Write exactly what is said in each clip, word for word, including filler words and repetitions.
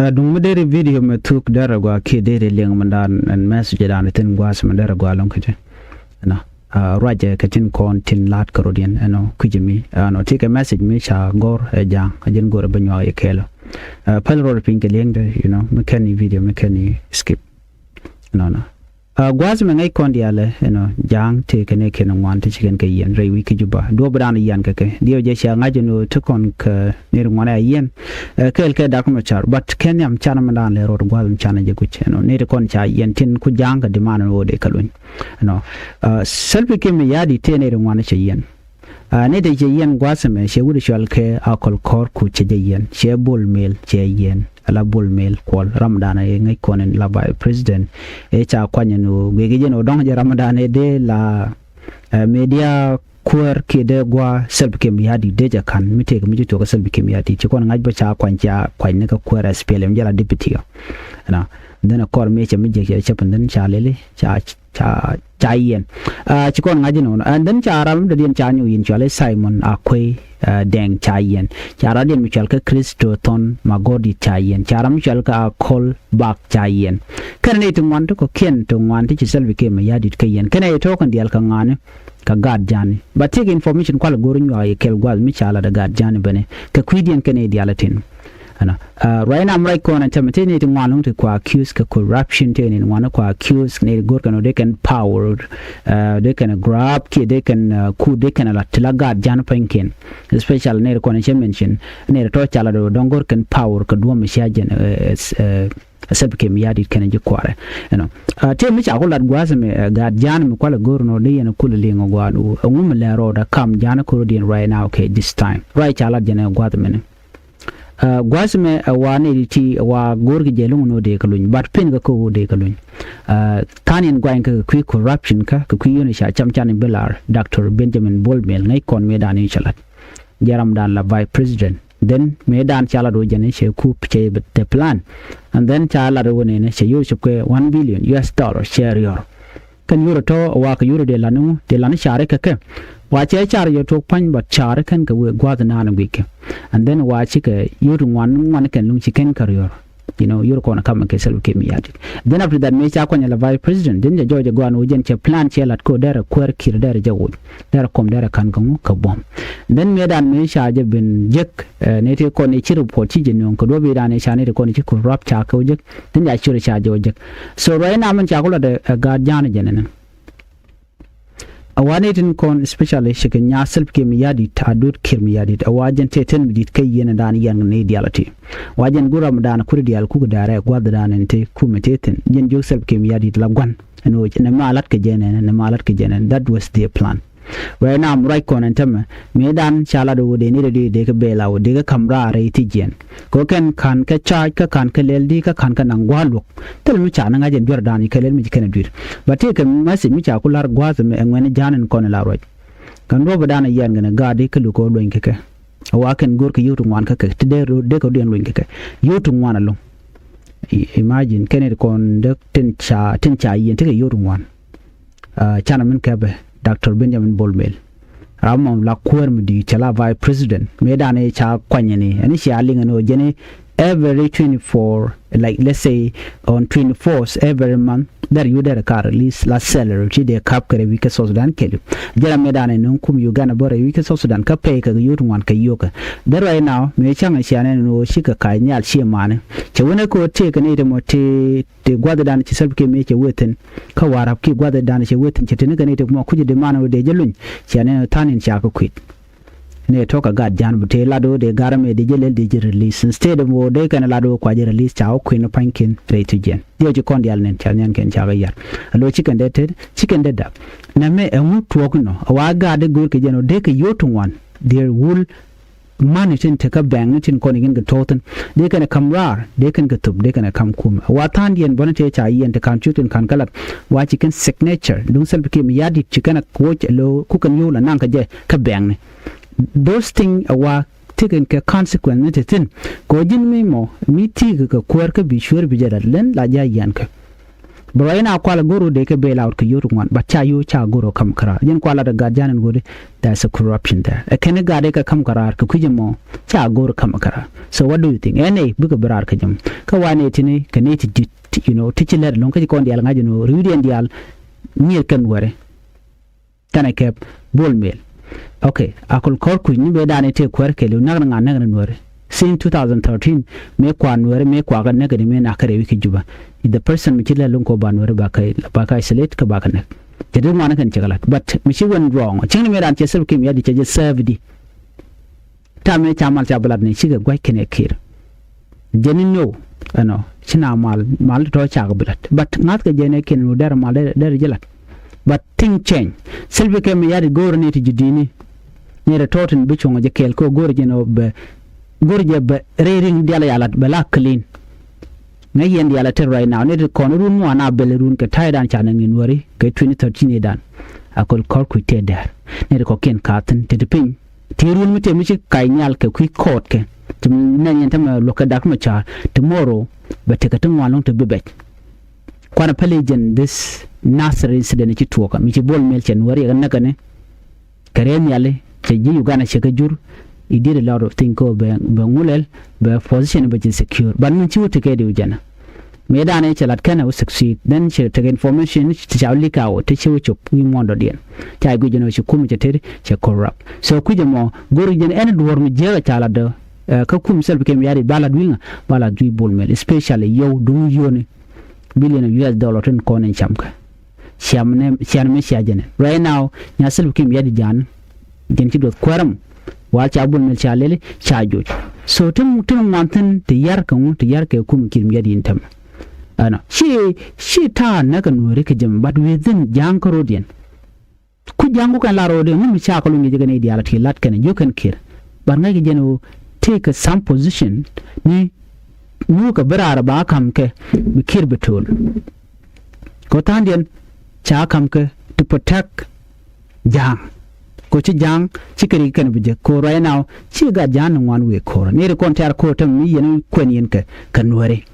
Ɛ duŋ mi deri video mɛ thuk derɛ gua kiɛ deri liŋ mi dan ɛn message dan thin guas mi derɛ gua lɔŋ kɛ jɛ. Ɛnɔ ruacɛ kɛ tin kɔn tin laat kɛ rodiɛn ɛnɔ kui̱cɛ mi ɛnɔ ti kɛ message mi ca gɔr ɛ ja̱a̱ŋ a jɛn gɔr ɛ bä nyuak yɛ kɛɛlɔ. Päl rɔd piny kɛ liŋ de, you know, mi kɛn i̱ video mi kɛn i̱ skip. Nɔnɔ. Gua̱a̱th mɛ ŋäc kɔn diaalɛ, you know, ja̱a̱ŋ tëë kɛn ɛ kɛn ŋuan ti ci kɛn kɛ yiɛn rɛy wi̱i̱ ki Juba duɔ̱p dan yian kɛ kɛ diɛw jɛ cia ŋa̱c ɛn ɣöö ti kɔn kɛ nir ŋuan ɛ a yiɛn. Kɛɛl kɛ dak mɛ car but kɛn nhiam can mɛ dan lɛ rot gua̱a̱th mɛ can jɛ guic, you know, nir kɔn ca yiɛn tin ku ja̱a̱ŋ kɛ diman ɛn ɣöö dee kɛ luny, you know. Selpi kiɛ mi ya̱a̱di tëë nir ŋuan cɛ yiɛn. Ni te cɛ yiɛn gua̱a̱th ɛmɛ cɛ wut cual kɛ Akol Kɔr ku cɛ jɛ yiɛn, cɛ Bol Mel cɛ yiɛn. Ala Bol Mel kuɔl ramdan ɛ ŋäc kɔn in la vice president. Ɛ ca kuany in ɣöö guic jɛn ɣöö dɔ̱ŋ jɛ ramdan ɛ dee la media kuäär kiɛ dee gua̱a̱ Salva Kiir Mayardit dee jɛ ka̱n mi tëëk mi ci tuɔk ɛ Salva Kiir Mayardit ci kɔn ŋa̱c bä ca kuany, ca kuany ni kɛ kuäär S P L M jɛ la deputy ɔ. Ɛnɔ dhen ɛ kɔr mi cɛ mi jɛ cɛ cɛ pɛn dhen ca lili ca ca ca yiɛn. Ci kɔn ŋa̱c inɔnɔ and then ca ram dɔ̱diɛn ca nyuuk yin cuali Simon Akuei Dɛŋ ca yiɛn. Ca ram diɛn mi cual kä Kristo Thon Magodi ca yiɛn. Ca ram mi cual kä Akol Bak ca yiɛn. Kɛn ni ti ŋuan ti kɔ̱kiɛn ti ŋuan ti ci Salva Kiir Mayardit kä yiɛn kɛn ɛ tɔ̱ kɛn diaal kä ŋa̱ni kä gaat ja̱a̱ni. But thiek information kual go̱r nyuak yɛ kɛl gua̱th mi ca lat ɛ gaat ja̱a̱ni beni kɛ kui̱diɛn kɛn ɛ diaal ɛ tin. Ɛnɔ ruac nam ruac kɔn ɛn tämɛ tëë ni ti ŋuan lo̱ŋ ti kua accuse kɛ corruption tëë ni ŋuan kua accuse ni go̱r kɛn ɔ dee kɛn power dee kɛn grab kiɛ dee kɛn kut dee kɛn la ti la gaat ja̱a̱n pɛnykiɛn. Especially ni kɔn cɛ mention ni tɔ̱ ca la dɔ̱ŋ go̱r kɛn power kɛ duɔ̱m cia jɛn Salva Kiir Mayardit kɛn ji̱ kuarɛ. Ɛnɔ tëë mi ca ku lat gua̱a̱th mi gaat ja̱a̱n mi kualɛ go̱r nɔ dee yɛn kul liŋ ɔ gua̱a̱n ɔ ɛŋu mi lɛ rɔɔdɛ kam ja̱a̱n kor diɛn ruac now kɛ this time ruac ca lat jɛn ɛ gua̱a̱th mini. Gua̱a̱th mɛ ɛ wa nɛy ti ɛ wa go̱o̱rkɛ jɛ lo̱ŋ ni wä dee kɛ luny but pen kɛ kä wä dee kɛ luny. Tha̱a̱n in guany kɛ kɛ kui̱ corruption kä kɛ kui̱ yön ca cam can in bi lar Doctor Benjamin Bol Mel ŋäc kɔn mëë dan in cɛ lat. Jɛ ram dan la vice president then mëë dan ca lat wä jɛn cɛ kup cɛ the plan. And then ca lat wä nɛnɛ cɛ yur cop kɛ one billion U S dollar cɛ riɔr. Kɛn yurɛ tɔ̱ wa kɛ yurɛ dee lan iŋu dee lan i̱ caari kɛ kɛ. Wa cɛ car yɛ tuɔk pa̱ny but caari kɛn kɛ wëë gua̱th naan i̱ guickɛ. And then wa cikɛ yur ti ŋuan ŋuan kɛn luŋ ci kɛn kɛ riɔr. You know, yur kɔn kamɛ kɛ Salva Kiir Mayardit. Then after that mëë ca kuany ala vice president then jɛ jɔɔc jɛ gɔaan wä jɛn cɛ plan cɛ lat kɛ wä derɛ kuäär Kiir derɛ jɛ woc derɛ kɔm derɛ ka̱n kɛ ŋu kɛ buɔ̱m. Then mëë dan mëë ca jɛ ben jek ni ti kɔn i̱ ci report ci jɛ nööŋ kɛ duɔ̱p i̱ dan i̱ ca ni ti kɔn i̱ ci kɛ rap ca kɛ wä jek. Then ca ci rɛ ca jɛ wä jek. So ruac nam min ca ku lat ɛ gaat ja̱a̱n jɛn ɛnɛ. A wa ni tin kɔn especially ci kɛ nyaa Salva Kiir Mayardit a dut Kiir Mayardit a wa jɛn tëë tɛn mi dit kä yieen dan yiɛn ni diality. Wa jɛn gur ram dan kuri dial kuk da̱rɛ gua̱th dan in ti kumɛ tëë thin jɛn jiök Salva Kiir Mayardit la gua̱n. Ɛn ɣöö nɛ ma lat kɛ jɛn ɛnɛ nɛ ma lat kɛ jɛn ɛnɛ that was their plan. Ruac nam ruac kɔn ɛn tämɛ mëë dan ca lat ɣöö dee ni rɛ dee dee kɛ bɛɛl a ɣöö dee kɛ ka̱m raar rɛy ti jiɛn. Kɛ ɣöö kɛn ka̱n kɛ caac kä ka̱n kɛ lɛl di kä ka̱n kɛ naŋ gua̱a̱r luɔ̱k. Thil mi ca ni ŋa̱c ɛn duer dan kɛ lɛl mi ci kɛn ɛ dui̱r. But tëëkɛ message mi ca ku la̱r gua̱a̱th ɛmɛ ɛ ŋuɛ̈ni ja̱a̱n ɛn kɔn ɛ la ruac. Kɛn duɔ̱ɔ̱p ɛ dan ɛ yiɛn kɛn ɛ gaat di kä luk kɛ ɣöö luɔ̱ny kɛ kɛ. Ɛ wa kɛn go̱o̱r kɛ yio̱w ti ŋuan kä kɛ ti dee ro dee kɛ ɣöö diɛn luɔ̱ny kɛ kɛ. Yio̱w ti ŋuan ɛlɔ̱ŋ. Imagine kɛn it kɔn dee tin ca tin ca yiɛn tekɛ yio̱w ti ŋuan. Canɛ min kɛpɛ Doctor Benjamin Bol Mel. Ram mɔ la kuäär mi di̱i̱t cɛ la vice president mëë dan i̱ ca kuanyɛ ni ɛn i̱ cia liŋɛ ni ɣöö jɛn i̱ every twenty four, like let's say on twenty fourth every month that you derɛ ka release la salary ti dee kap kɛ rɛ wi̱i̱ kɛ South Sudan kɛli. Jɛn ram mëë dan i̱ nuŋ kum Uganda bä rɛ wi̱i̱ kɛ South Sudan kä pay kɛ yio̱w ti ŋuan kɛ yio̱w kɛ. That right now mëë caŋ cia nɛn ni ɣöö cikɛ ka̱c nhial cie mani cɛ wänɛ kɛ ɣöö tëëkɛ ni i̱ ti mɔ ti ti gua̱thdan ci Salva Kiir mëë cɛ wee thi̱n. Kä Warap ki gua̱thdan cɛ wee thi̱n cɛ ti̱n kɛ ni ti mɔ kuc di man wä dee jɛ luny. Ciɛ ni tha̱a̱n in ca kɛ kui̱t. Ni tɔ̱ kɛ gat ja̱a̱n bi tëë lat wä dee gar mëë dee jɛ lɛl dee jɛ release instead of wä dee kɛn lat wä kua jɛ release ca wä kui̱n pa̱nykiɛn rɛy thuc jiɛn. Diɛw ci kɔn diaal nɛn ca nhian kɛn ca kɛ yar. A lo̱c ci kɛn dee tet ci kɛn dee dap. Nɛmɛ ɛŋu tuɔɔk inɔ a wa gaat dee go̱o̱r kɛ jɛn wä dee kɛ yio̱w ti ŋuan. Dee wul Mani tin te kä bɛŋni tin kɔn i̱ kɛn kɛ to̱o̱thin dee kɛn ɛ ka̱m raar dee kɛn kɛ thop dee kɛn ɛ ka̱m kumɛ wa tha̱a̱ŋdiɛn bäni tëë ca yiɛn ti ka̱n cuut kɛn ka̱n kä lat. Wa ci kɛn signature duŋ Salva Kiir Mayardit ci kɛn ɛ kuɔc ɛ lo̱o̱ ku kɛn yio̱w la naŋ kä jɛ kä bɛŋni. Those thing ɛ wa ti kɛn kɛ consequence ni te thi̱n. Kɛ ɣöö ji̱n mi mɔ mi ti̱i̱ kɛ kɛ kuäär kä bi cueer bi jɛ lat lɛn la jaa yiɛn kɛ. Bɛ ruac in a kual a go̱r wä dee kɛ bail out kɛ yio̱w ti ŋuan, but ca yio̱w ca go̱r wä ka̱m käraar. Jɛn kual a dee gat ja̱n in go̱r di, there's a corruption there. Ɛ kɛn i̱ gat i̱ kɛ ka̱m käraar kɛ kui̱c ɛmɔ ca go̱r ka̱m käraar. So what do you think? Ɛn ɛ bikɛ bi raar kɛ jɛ mɔ. Kä wa nɛ tini kɛ nɛ ti di̱t, you know, ti ci lɛt ɛlɔ̱ŋ kä ci kɔn diaal ŋa̱c ɛn ɣöö ri̱wdiɛn diaal ŋi̱i̱r kɛn wärɛ. Kɛnɛ kɛp Bol Mel. Okay, Akol Kɔr Kuc ni mëë danɛ tëë kuäär kɛɛliw näk ni ŋa̱ näk ni Nuäri. Since two thousand thirteen, mëë kua Nuäri, mëë kua kɛ näk ni mëë nak kɛ rɛwi kɛ Juba. The person mi ci lɛ luŋ kɔ ba Nuäri ba kɛ, ba kɛ isolate kɛ ba kɛ näk. Cɛ di ŋuan kɛn cɛ kɛ lat. But mi ci went wrong. Cieŋni mëë dan cɛ Salva Kiir Mayardit cɛ jɛ serve di. Tam mëë ca mal ca bi lat ni cikɛ gua̱c kɛnɛ Kiir. Jɛn ni no, ɛnɔ, ci na mal, mal tɔ cakɛ bi lat. But ŋa̱th kɛ jɛn ɛ kiɛn nu dɛr mal dɛr, dɛr ji̱ lat. But thing change. Salva Kiir Mayardit go̱o̱r ni ti ji̱ di̱ni. Ni rɛ tɔɔtin bi cuɔ̱ŋ jɛ kɛɛl kɛ go̱o̱r jɛ ni bɛ, go̱o̱r jɛ bɛ rɛy ri̱ŋ dial ya lat bɛ la clean. Ŋäc yɛn dial a te right now. Ni ti kɔn run ŋuan a bɛl run kɛ ta̱ydan ca nɛ ŋin wäri kɛ twenty thirteen idan. Akol Kɔr Kuc tëë dɛr. Ni ti kɔkiɛn ka̱thin ti ti piny. Ti ruun mi tëë mi ci kac nhial kɛ kui̱ kɔɔtkɛ. Ti nɛn yɛn tämɛ luɔ̱k kɛ dak mi ca̱a̱r. Tomorrow bɛ tekɛ ti ŋuan lɔ̱ŋ ti bi bɛc. Kuanɛ päli jɛn this Nasir incident ci tuɔɔkä mi ci Bol Mel cɛ Nuäri yɛ kɛ näkɛ ni. Kɛ rɛɛ nhiali cɛ ji̱ Uganda cɛ kɛ jur. He did a lot of thing kɛ bɛ, bɛ ŋulɛl bɛ position bɛ ci secure. But min ci wä tekɛ di wä jɛnɛ. Mëë danɛ cɛ lat kɛnɛ wä succeed. Then cɛ tekɛ information ti ca wä leak out ti cɛ wä cop wi̱i̱ muɔ̱ɔ̱n dɔ̱diɛn. Ca guic jɛn wä ci kum cɛ teri cɛ corrupt. So kui̱c ɛmɔ go̱r jɛn ɛn duɔ̱ɔ̱r mi jiäk a ca lat dɔ. Kä kum Salva Kiir Mayardit ba lat wi̱i̱ ŋa ba lat wi̱i̱ Bol Mel, especially yio̱w duŋ yio̱ni billion of U S dollar tin kɔn in camkɛ. Ciam ni cian mi cia jɛn in right now nya Salva Kiir Mayardit jan. Jɛn ci duɔth kuäärä mɔ. Wal ca Bol Mel ca lɛli ca joc. So tin, tin ŋuan thi̱n ti yar kɛ ŋu ti yar kɛ kum Kiir Mayardit in tämɛ. Ɛnɔ ci, ci ta̱a̱ näk kɛ Nuäri kɛ jɛ mɔ, but within Ja̱a̱ŋ kärɔ̱diɛn. Ku Ja̱a̱ŋ ku kɛn lar rɔɔdiɛn ŋu mi ca kɛ luny kɛ jɛ kɛ nɛy diaal a ti lat kɛn jiök kɛn Kiir. But ŋäc kɛ jɛn ɣöö take some position ni ŋu kɛ bi raar ba ka̱m kɛ bi Kiir bi to̱o̱l. Kɛ tha̱a̱ŋdiɛn ca ka̱m kɛ to protect Ja̱a̱ŋ. Kɛ ci Ja̱a̱ŋ ci kɛ rik kɛn bi jek ko̱r right now ci gat Ja̱a̱ŋ ni ŋuan wëë ko̱r. Ni ri kɔn tɛ̈r ko̱r täm mi yɛn kuɛn yɛn kɛ kɛ Nuäri.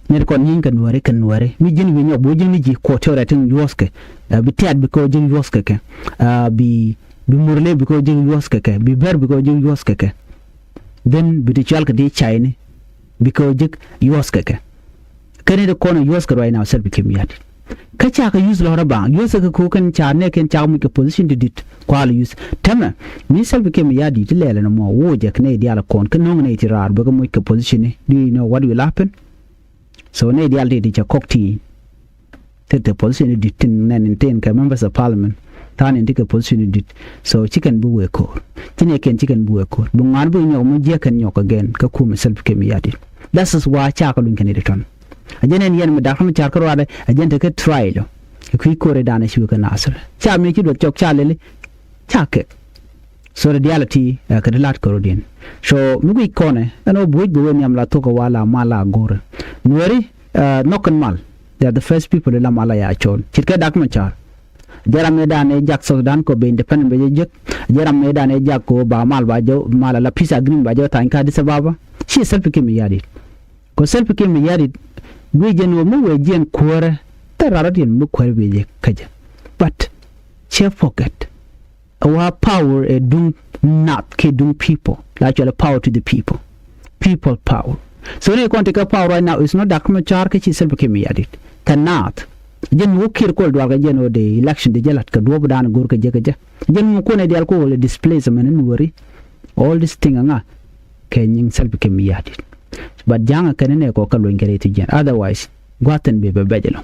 Ni ri kɔn nyieny kɛ Nuäri kɛ Nuäri mi ji̱n wi̱i̱ nyɔk bi wä ji̱n ni ji̱ kuɔt tɛ̈r rɛt tin yuɔ̱thkɛ. Bi tɛ̈t bi kɛ wä ji̱n yuɔ̱thkɛ kɛ. Bi, bi Murle bi kɛ wä ji̱n yuɔ̱thkɛ kɛ, bi Bär bi kɛ wä ji̱n yuɔ̱thkɛ kɛ. Then bi ti cual kɛ di cayni bi kɛ wä ji̱k yuɔ̱thkɛ kɛ. Kɛn i̱ ti kɔn a yuɔ̱thkɛ right now Salva Kiir Mayardit. Kä cakɛ yuth lɔ̱rä baŋ yuɔ̱thkɛ kɛ ko̱ kɛn ca nɛɛkɛn cakɛ muc kɛ position ti di̱t kual yuth. Tämɛ mi Salva Kiir Mayardit ti lɛɛlɛ ni mɔ woc jɛ kɛ nɛy diaal kɔn kä no̱ŋ nɛy ti raar bɛ kɛ muc kɛ position ni. Do you know what will happen? So nɛy diaal ti ti cɛ kɔk ti thirty position in di̱t tin nɛn in tin kɛ members of parliament. Tha̱a̱n in ti kɛ position in di̱t. So ci kɛn bi wee ko̱o̱r. Ci nɛ kɛn ci kɛn bi wee ko̱o̱r bi ŋuan bi nyɔk mi jiɛk kɛn nyɔk again kä kumɛ Salva Kiir Mayardit. That is why ca kɛ luny kɛn in di tɔn. A jɛn ɛn yɛn mi dak mi car kä ruadɛ a jɛn te kɛ trial ɔ. Kɛ kui̱ ko̱o̱r idan a ci wee kɛ Nasir ca mi ci duɔth cɔk ca lili. Ca kɛ. So the reality kɛ di lat kɛ rɔ̱diɛn. So mi guic kɔnɛ ɛn ɔ buɔ̱c bi wee nhiam la thok a wa la mal la go̱o̱rɛ. Nuɛri nhɔk kɛn mal. They are the first people la mal a ya cɔl ce̱tkɛ dak mɛ car. Jɛ ram mëë dan ëë jak South Sudan kɔ bɛ independent bɛ jɛ jek. Jɛ ram mëë dan ëë jak kɔ ba mal ba jɛ mal ala peace agreement ba jɛ tha̱a̱ny kä Addis Ababa. Ci Salva Kiir Mayardit. Kɔ Salva Kiir Mayardit guic jɛ ni wä mi wee jiɛn kuäärä. Thil rat rɔ̱diɛn mi kuäärä bɛ jɛ kä jɛ. But cɛ forget. A wa power ɛ duŋ nath kɛ duŋ people la cual power to the people. People power. So ni kɔn ti kɛ power right now is not Doctor Machar kä ci Salva Kiir Mayardit. Kɛ nath. Jɛn wä Kiir kol dual kɛ jɛn wä de election de jɛ lat kɛ duɔp dan go̱r kɛ jɛ kɛ jɛ. Jɛn wä kɔn ɛ dial kol displacement ni wari. All this thing ŋa kɛ nyiŋ Salva Kiir Mayardit. But ja̱a̱ŋ kɛn ni nɛ kɔ kɛ luny kɛ rɛy ti jɛn otherwise gua̱thin bi bɛ bɛc ɛlɔ̱ŋ.